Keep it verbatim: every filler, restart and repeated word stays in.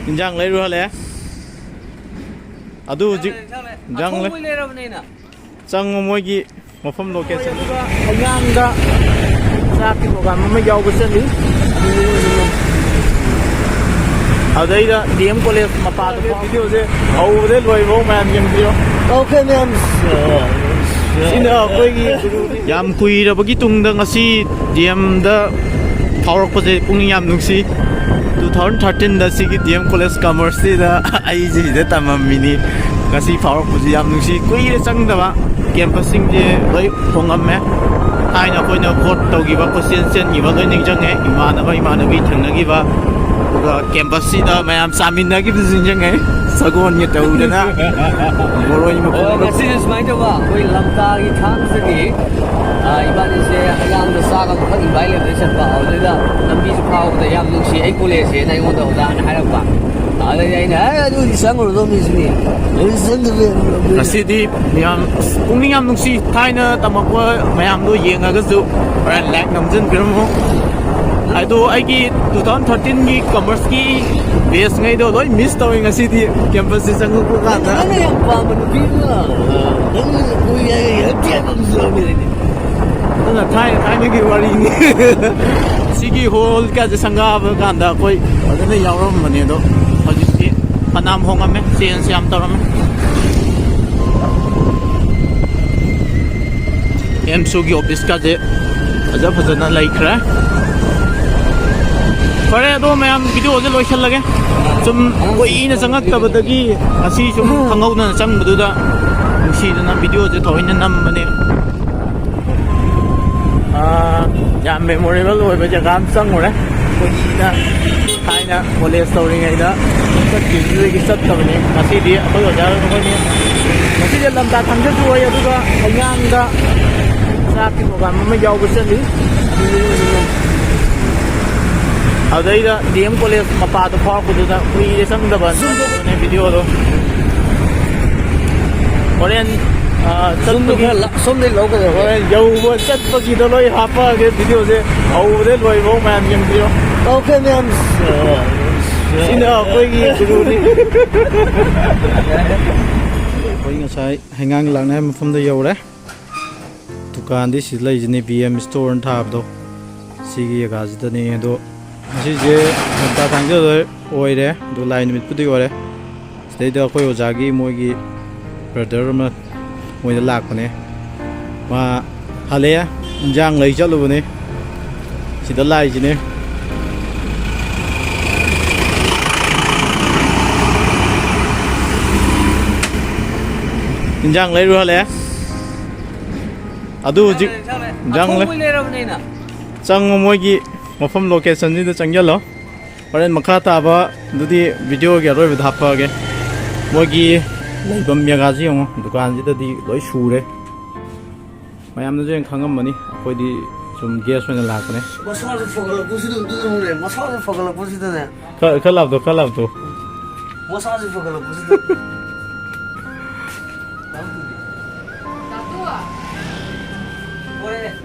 ꯏꯟꯖꯥꯡ ꯂꯩꯔꯨ ꯍꯜꯂꯛꯑꯦ꯫ ꯑꯗꯨ ꯍꯧꯖꯤꯛ ꯏꯟꯖꯥꯡ ꯂꯩ-, ꯑꯊꯣꯡꯕ ꯂꯩꯔꯕꯅꯤꯅ꯫ ꯆꯪꯉꯣ ꯃꯣꯏꯒꯤ ꯃꯐꯝ location꯫ ꯑꯗꯨꯒ ꯑꯉꯥꯡꯗ ꯆꯥꯛꯀꯤ program ꯑꯃ ꯌꯥꯎꯕ ꯆꯠꯂꯤ꯫ ꯑꯗꯩꯗ D M college ꯃꯄꯥꯗ ꯐꯥꯎ videoꯁꯦ ꯍꯧꯕꯗꯩ ꯂꯣꯏꯕꯧ ꯃꯌꯥꯝ ꯌꯦꯡꯕꯤꯌꯣ꯫ Okay, ꯃꯌꯥꯝ꯫ ꯁꯤꯅ ꯑꯩꯈꯣꯏꯒꯤ ꯌꯥꯝ ꯀꯨꯏꯔꯕꯒꯤ ꯇꯨꯡꯗ ꯉꯁꯤ D Mꯗ ꯐꯥꯎꯔꯛꯄꯁꯦ ꯄꯨꯛꯅꯤꯡ ꯌꯥꯝ ꯅꯨꯡꯁꯤ꯫ Two thousand thirteenꯗ ꯁꯤꯒꯤ D M College Commerceꯁꯤꯗ ꯑꯩꯁꯦ ꯁꯤꯗ ꯇꯝꯃꯝꯃꯤꯅꯤ꯫ ꯉꯁꯤ ꯐꯥꯎꯔꯛꯄꯁꯤ ꯌꯥꯝ ꯅꯨꯡꯁꯤ꯫ ꯀꯨꯏꯔꯦ ꯆꯪꯗꯕ꯫ Campusꯁꯤꯡꯁꯦ ꯂꯣꯏ ꯍꯣꯡꯉꯝꯃꯦ꯫ ꯊꯥꯏꯅ ꯑꯩꯈꯣꯏꯅ vote ꯇꯧꯈꯤꯕ, ꯀꯣꯏꯆꯦꯟ ꯆꯦꯟꯈꯤꯕ ꯂꯣꯏ ꯅꯤꯡꯁꯤꯡꯉꯦ꯫ ꯏꯃꯥꯟꯅꯕ ꯏꯃꯥꯟꯅꯕꯤ ꯊꯦꯡꯅꯈꯤꯕ, ꯑꯗꯨꯒ campusꯁꯤꯗ ꯃꯌꯥꯝ ꯆꯥꯃꯤꯟꯅꯈꯤꯕꯁꯨ ꯅꯤꯡꯁꯤꯡꯉꯦ꯫ ꯁꯒꯣꯜꯒ ꯇꯧꯗꯅ ꯕꯣꯔꯣꯏ ꯃꯀꯨ ꯑꯣ, ꯉꯁꯤꯁꯦ ꯁꯨꯃꯥꯏꯅ ꯇꯧꯕ, ꯑꯩꯈꯣꯏ ꯂꯝꯇꯥꯒꯤ ꯊꯥꯡꯖꯒꯤ, ꯑ, ꯏꯕꯥꯅꯤꯁꯦ ꯑꯉꯥꯡꯗ ꯆꯥꯛ ꯑꯃꯈꯛ invite ꯂꯩꯕꯗ ꯆꯠꯄ, ꯑꯗꯨꯗꯩꯗ ꯂꯝꯕꯤꯁꯦ ꯐꯥꯎꯕꯗ ꯌꯥꯝ ꯅꯨꯡꯁꯤ, ꯑꯩ collegeꯁꯦꯅ ꯑꯩꯉꯣꯟꯗ ꯑꯣꯖꯥꯅ ꯍꯥꯏꯔꯛꯄ꯫ ꯑꯗꯩꯗꯤ ꯑꯩꯅ, "ꯑꯦ, ꯑꯗꯨꯗꯤ ꯆꯪꯉꯨꯔꯗꯧꯅꯤ ꯁꯤꯅꯤ꯫ ꯑꯗꯨꯗꯤ ꯆꯪꯗꯕ ꯌꯥꯔꯣꯏ." ꯉꯁꯤꯗꯤ ꯌꯥꯝ, ꯑꯁ, ꯄꯨꯛꯅꯤꯡ ꯌꯥꯝ ꯅꯨꯡꯁꯤ꯫ ꯊꯥꯏꯅ ꯇꯝꯃꯛꯄ ꯃꯌꯥꯝꯗꯣ ꯌꯦꯡꯉꯒꯁꯨ ꯍꯣꯔꯦꯟ like ꯅꯝꯁꯤꯟꯕꯤꯔꯝꯃꯣ꯫ ꯑꯗꯣ ꯑꯩꯒꯤ two thousand thirteenꯒꯤ commerceꯀꯤ batchꯉꯩꯗꯣ ꯂꯣꯏ miss ꯇꯧꯋꯤ ꯉꯁꯤꯗꯤ campusꯁꯦ ꯆꯪꯉꯛꯄ ꯀꯥꯟꯗ꯫ ꯅꯪꯅ ꯌꯥꯝ ꯄꯥꯝꯕ ꯅꯨꯄꯤ ꯑꯃ, ꯅꯪꯅ ꯀꯣꯏ ꯌꯥꯏ, ꯌꯥꯏ, ꯌꯥꯏ, ꯌꯥꯏ, ꯑꯃꯁꯨ ꯌꯥꯎꯔꯝꯃꯤ꯫ ꯑꯗꯨꯅ ꯊꯥꯏꯅ ꯊꯥꯏꯅꯒꯤ ꯋꯥꯔꯤꯅꯤ꯫ ꯁꯤꯒꯤ hallꯀꯁꯦ ꯁꯪꯒꯥꯕ ꯀꯥꯟꯗ ꯑꯩꯈꯣꯏ ꯐꯖꯅ ꯌꯥꯎꯔꯝꯕꯅꯦ, ꯑꯗꯣ ꯍꯧꯖꯤꯛꯇꯤ ꯐꯅꯌꯥꯝ ꯍꯣꯡꯉꯝꯃꯦ, change ꯌꯥꯝ ꯇꯧꯔꯝꯃꯦ꯫ AMSUꯒꯤ officeꯀꯁꯦ ꯐꯖ ꯐꯖꯅ ꯂꯩꯈ꯭ꯔꯦ꯫ ꯐꯔꯦ, ꯑꯗꯣ ꯃꯌꯥꯝ videoꯁꯦ ꯂꯣꯏꯁꯤꯜꯂꯒꯦ꯫ ꯁꯨꯝ ꯀꯨꯏꯅ ꯆꯪꯉꯛꯇꯕꯗꯒꯤ ꯉꯁꯤ ꯁꯨꯝ ꯈꯪꯍꯧꯗꯅ ꯆꯪꯕꯗꯨꯗ ꯅꯨꯡꯁꯤꯗꯅ videoꯁꯦ ꯊꯑꯣꯏꯅ ꯅꯝꯕꯅꯦ꯫ ꯑꯥ, ꯌꯥꯝ memorable ꯑꯣꯏꯕ ꯖꯒꯥ ꯑꯃ ꯆꯪꯉꯨꯔꯦ꯫ ꯑꯩꯈꯣꯏꯅ ꯊꯥꯏꯅ college ꯇꯧꯔꯤꯉꯩꯗ ꯆꯠꯈꯤꯕꯗꯨꯗꯒꯤ ꯆꯠꯇꯕꯅꯤ꯫ ꯉꯁꯤꯗꯤ ꯑꯩꯈꯣꯏ ꯑꯣꯖꯥ ꯑꯩꯈꯣꯏꯅꯤ ꯉꯁꯤꯁꯦ ꯂꯝꯇꯥ ꯊꯥꯡꯖꯁꯨ ꯑꯣꯏ, ꯑꯗꯨꯒ ꯍꯩꯉꯥꯡꯗ ꯆꯥꯛꯀꯤ program ꯑꯃ ꯌꯥꯎꯕ ꯆꯠꯂꯤ꯫ ꯑꯗꯨꯗꯩꯗ D M college ꯃꯄꯥꯗꯣ ꯐꯥꯎꯔꯛꯄꯗꯨꯗ ꯀꯨꯏꯔꯦ ꯆꯪꯗꯕ, ꯑꯗꯨꯅꯦ videoꯗꯣ꯫ ꯍꯣꯔꯦꯟ, ꯑ, ꯁꯣꯝꯗ ꯆꯠꯄꯒꯤ, ꯈꯔ ꯂꯥ-, ꯁꯣꯝꯗꯩ ꯂꯧꯒꯗꯕ꯫ ꯍꯣꯔꯦꯟ ꯌꯧꯕ ꯆꯠꯄꯒꯤꯗꯣ ꯂꯣꯏ ꯍꯥꯞꯄꯛꯑꯒꯦ videoꯁꯦ ꯍꯧꯕꯗꯩ ꯂꯣꯏꯕꯧ ꯃꯌꯥꯝ ꯌꯦꯡꯕꯤꯌꯣ꯫ Okay, ꯃꯌꯥꯝ꯫ ꯁꯤꯅ ꯑꯩꯈꯣꯏꯒꯤ ꯒꯨꯔꯨꯅꯤ꯫ ꯑꯩꯈꯣꯏ ꯉꯁꯥꯏ ꯍꯩꯉꯥꯡ ꯂꯥꯛꯅꯉꯥꯏ ꯃꯐꯝꯗ ꯌꯧꯔꯦ꯫ ꯗꯨꯀꯥꯟꯗꯤ ꯁꯤꯗ ꯂꯩꯁꯤꯅꯦ, ꯕꯤ ꯑꯦꯝ ꯏꯁꯇꯣꯔꯅ ꯊꯥꯕꯗꯣ, ꯁꯤꯒꯤ ꯖꯒꯥꯁꯤꯗꯅꯦ꯫ ꯑꯗꯣ ꯉꯁꯤꯁꯦ ꯂꯝꯇꯥ ꯊꯥꯡꯖ ꯑꯣꯏꯔꯦ, ꯑꯗꯣ ꯂꯥꯏ ꯅꯨꯃꯤꯠꯄꯨꯗꯤ ꯑꯣꯏꯔꯦ꯫ ꯁꯤꯗꯩꯗ ꯑꯩꯈꯣꯏ ꯑꯣꯖꯥꯒꯤ ꯃꯣꯏꯒꯤ ꯕ꯭ꯔꯗꯔ ꯑꯃ ꯃꯣꯏꯗ ꯂꯥꯛꯄꯅꯦ꯫ ꯃꯥ ꯍꯜꯂꯛꯑꯦ, ꯏꯟꯖꯥꯡ ꯂꯩ ꯆꯠꯂꯨꯕꯅꯦ꯫ ꯁꯤꯗ ꯂꯥꯛꯏꯁꯤꯅꯦ꯫ ꯏꯟꯖꯥꯡ ꯂꯩꯔꯨ ꯍꯜꯂꯛꯑꯦ꯫ ꯑꯗꯨ ꯍꯧꯖꯤꯛ ꯏꯟꯖꯥꯡ ꯂꯩ-, ꯑꯊꯣꯡꯕꯩ ꯂꯩꯔꯕꯅꯤꯅ꯫ ꯆꯪꯉꯣ, ꯃꯣꯏꯒꯤ ꯃꯐꯝ ꯂꯣꯀꯦꯁꯟꯁꯤꯗ ꯆꯪꯁꯤꯜꯂꯣ꯫ ꯍꯣꯔꯦꯟ ꯃꯈꯥ ꯇꯥꯕ ꯑꯗꯨꯗꯤ ꯚꯤꯗꯤꯑꯣꯒꯤ ꯑꯔꯣꯏꯕꯗ ꯍꯥꯞꯄꯛꯑꯒꯦ꯫ ꯃꯣꯏꯒꯤ ꯂꯩꯐꯝ ꯖꯒꯥꯁꯤ ꯌꯦꯡꯉꯣ, ꯗꯨꯀꯥꯟꯁꯤꯗꯗꯤ ꯂꯣꯏ ꯁꯨꯔꯦ꯫ ꯃꯌꯥꯝꯅꯁꯨ ꯍꯦꯟꯅ ꯈꯪꯉꯝꯃꯅꯤ, ꯑꯩꯈꯣꯏꯗꯤ ꯁꯨꯝ ꯒꯦꯁ ꯑꯣꯏꯅ ꯂꯥꯛꯄꯅꯦ꯫ ꯃꯁꯥꯁꯦ ꯐꯒꯠꯂꯛꯄꯁꯤꯗ ꯑꯝꯇ ꯌꯦꯡꯉꯨꯅꯦ, ꯃꯁꯥꯁꯦ ꯐꯒꯠꯂꯛꯄꯁꯤꯗꯅꯦ꯫ ꯈꯔ, ꯈꯔ ꯂꯥꯞꯇꯣ, ꯈꯔ ꯂꯥꯞꯇꯣ꯫ ꯃꯁꯥꯁꯦ ꯐꯒꯠꯂꯛꯄꯁꯤꯗ꯫ ꯍꯣꯏ꯫